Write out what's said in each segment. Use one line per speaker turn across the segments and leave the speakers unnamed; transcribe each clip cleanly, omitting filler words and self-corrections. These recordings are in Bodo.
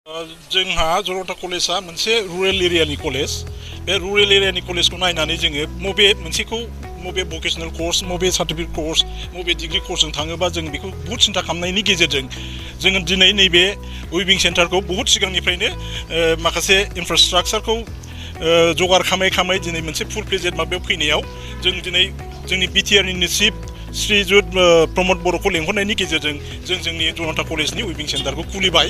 जोंहा जरन्ता कलेजआ मोनसे रुरेल एरियानि कलेज बे रुरेल एरियानि कलेजखौ नायनानै जोङो मबे मोनसेखौ मबे भकेसनेल कर्स मबे सार्टिफिकेट कर्स मबे डिग्री कर्सजों थाङोबा जों बेखौ बहुत सिन्था खालामनायनि गेजेरजों जोङो दिनै नैबे उइभिं सेन्टारखौ बहुत सिगांनिफ्रायनो माखासे इनफ्रास्ट्राक्चारखौ जगार खालामै दिनै मोनसे फुल प्लेजेड माबायाव फैनायाव जों दिनै जोंनि BTR नि चिफ श्रीजुत प्रमद बर'खौ लेंहरनायनि गेजेरजों जों जोंनि जरन्ता कलेजनि उइभिं सेन्टारखौ खुलिबाय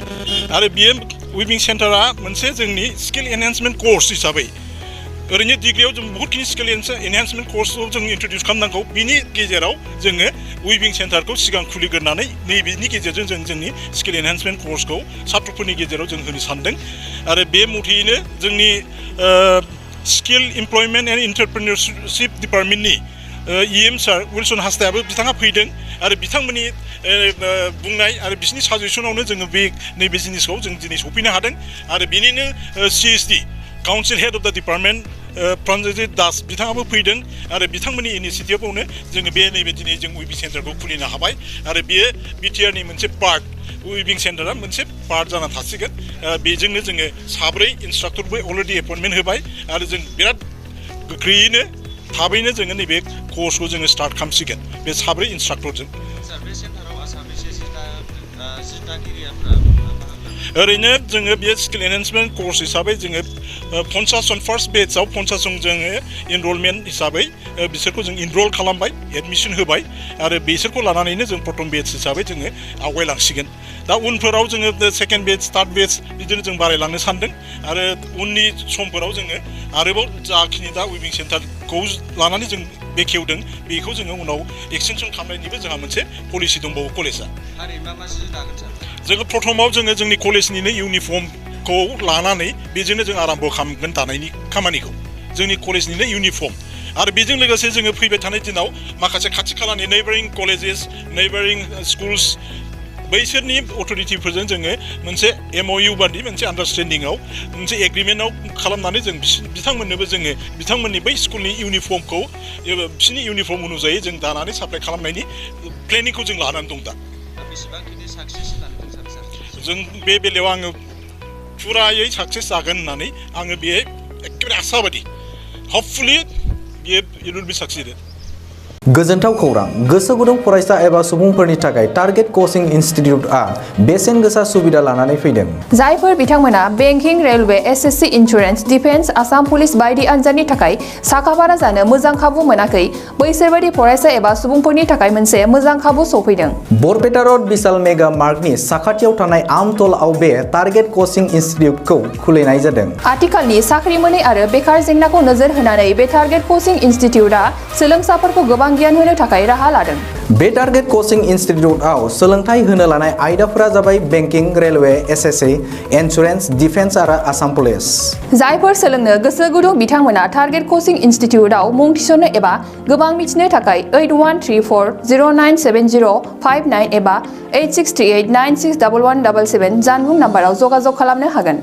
आरो बेयो उइभिं सेन्टारा मोनसे जोंनि स्किल एनहेन्समेन्ट कर्स हिसाबै ओरैनो डिग्रीयाव जों बहुतखिनि स्किल एनहेन्समेन्ट कर्सखौ जों इन्ट्रडिउस खालामनांगौ बिनि गेजेराव जोङो उइभिं सेन्टारखौ सिगां खुलिग्रोनानै नैबेनि गेजेरजों जों जोंनि स्किल एनहेन्समेन्ट कर्सखौ सात्रफोरनि गेजेराव जों होनो सानदों आरो बे मथेयैनो जोंनि स्किल इमप्लयमेन्ट एन्ड एन्टारप्रेनियरशिप डिपार्टमेन्टनि EM सार विल्सन हास्तायाबो बिथाङा फैदों आरो बिथांमोननि बुंनाय आरो बिसिनि साजेसनावनो जोङो बे नैबे जिनिसखौ जों दिनै सफैनो हादों आरो बिनिनो CSD काउन्सिल हेड अफ द डिपार्टमेन्ट प्रन्जित दास बिथाङाबो फैदों आरो बिथांमोननि इनिसिएटिभआवनो जोङो बे नैबे दिनै जों उइभिं सेन्टारखौ खुलिनो हाबाय आरो बेयो BTR नि मोनसे पार्ट उइभिं सेन्टारा मोनसे पार्ट जानानै थासिगोन बेजोंनो जोङो 3 इन्सट्राक्टरबो अलरेडि एपइन्टमेन्ट होबाय आरो जों बिराद गोख्रैयैनो थाबैनो जोङो नैबे कर्सखौ जोङो स्टार्ट खालामसिगोन बे 3 इन्सट्राक्टरजों ओरैनो जोङो बे स्किल एनहेन्समेन्ट कर्स हिसाबै जोङो 50 जन फार्स्ट बेचआव 50 जन जोङो इनरलमेन्ट हिसाबै बिसोरखौ जों इनरल खालामबाय एडमिसन होबाय आरो बिसोरखौ लानानैनो जों प्रथम बेच हिसाबै जोङो आवगायलांसिगोन दा उनफोराव जोङो सेकेन्ड बेच थार्ड बेच बिदिनो जों बारायलांनो सानदों आरो उननि समफोराव जोङो आरोबाव जाखिनि दा उइभिं सेन्टारखौ लानानै जों बेखेवदों बेखौ जोङो उनाव एक्सटेनसन खालामनायनिबो जोंहा मोनसे पलिसि दंबावो कलेजआ जोङो प्रथमाव जोङो जोंनि कलेजनिनो इउनिफर्मखौ लानानै बेजोंनो जों आराम्भ खालामगोन दानायनि खामानिखौ जोंनि कलेजनिनो इउनिफर्म आरो बेजों लोगोसे जोङो फैबाय थानाय दिनाव माखासे खाथि खालानि नेइबारिं कलेजेस नेइबारिं स्कुल्स बैसोरनि अथ'रिटिफोरजों जोङो मोनसे MOU बादि मोनसे आन्डारस्टेन्डिंआव मोनसे एग्रिमेन्टआव खालामनानै जों बिथांमोननोबो जोङो बिथांमोननि बै स्कुलनि इउनिफर्मखौ बिसोरनि इउनिफर्म अनुजायै जों दानानै साप्लाइ खालामनायनि प्लेनिंखौ जों लानानै दं दा जों बे बेलायाव आङो फुरायै साक्सेस जागोन होननानै आङो बे एखेबारे आसाबादि हपफुलि बियो इट विल बी सक्सीडेड
गोजोनथाव खौरां गोसो गुदुं फरायसा एबा सुबुंफोरनि थाखाय टारगेट कोचिं इनस्टिट्यूटआ बेसेन गोसा सुबिदा लानानै फैदों
जायफोर बिथांमोना banking railway SSC insurance defence Assam police बायदि आनजादनि थाखाय साखाफारा जानो मोजां खाबु मोनाखै बैसोर बायदि फरायसा एबा सुबुंफोरनि थाखाय मोनसे मोजां खाबु सफैदों
बरपेटा रोड विशाल मेगा मार्टनि साखाथियाव थानाय आमतलाव बे टारगेट कोचिं इनस्टिट्यूटखौ खुलिनाय जादों
आथिखालनि साख्रि मोनै आरो बेकार जेंनाखौ नोजोर होनानै बे टारगेट कोचिं इनस्टिट्यूटआ सोलोंसाफोरखौ गोबां गियान होनो थाखाय राहा लादों
बे टारगेट कोचिं इनस्टिट्यूटआव सोलोंथाइ होनो लानाय आयदाफोरा जाबाय banking railway SSC insurance defence आरो आसाम पुलिस
जायफोर सोलोंनो गोसो गुदुं बिथांमोना टारगेट कोचिं इनस्टिट्यूटआव मुं थिसननो एबा गोबां मिथिनो थाखाय 8134097059 एबा 8638961177 जानबुं नाम्बाराव जगाजग खालामनो हागोन।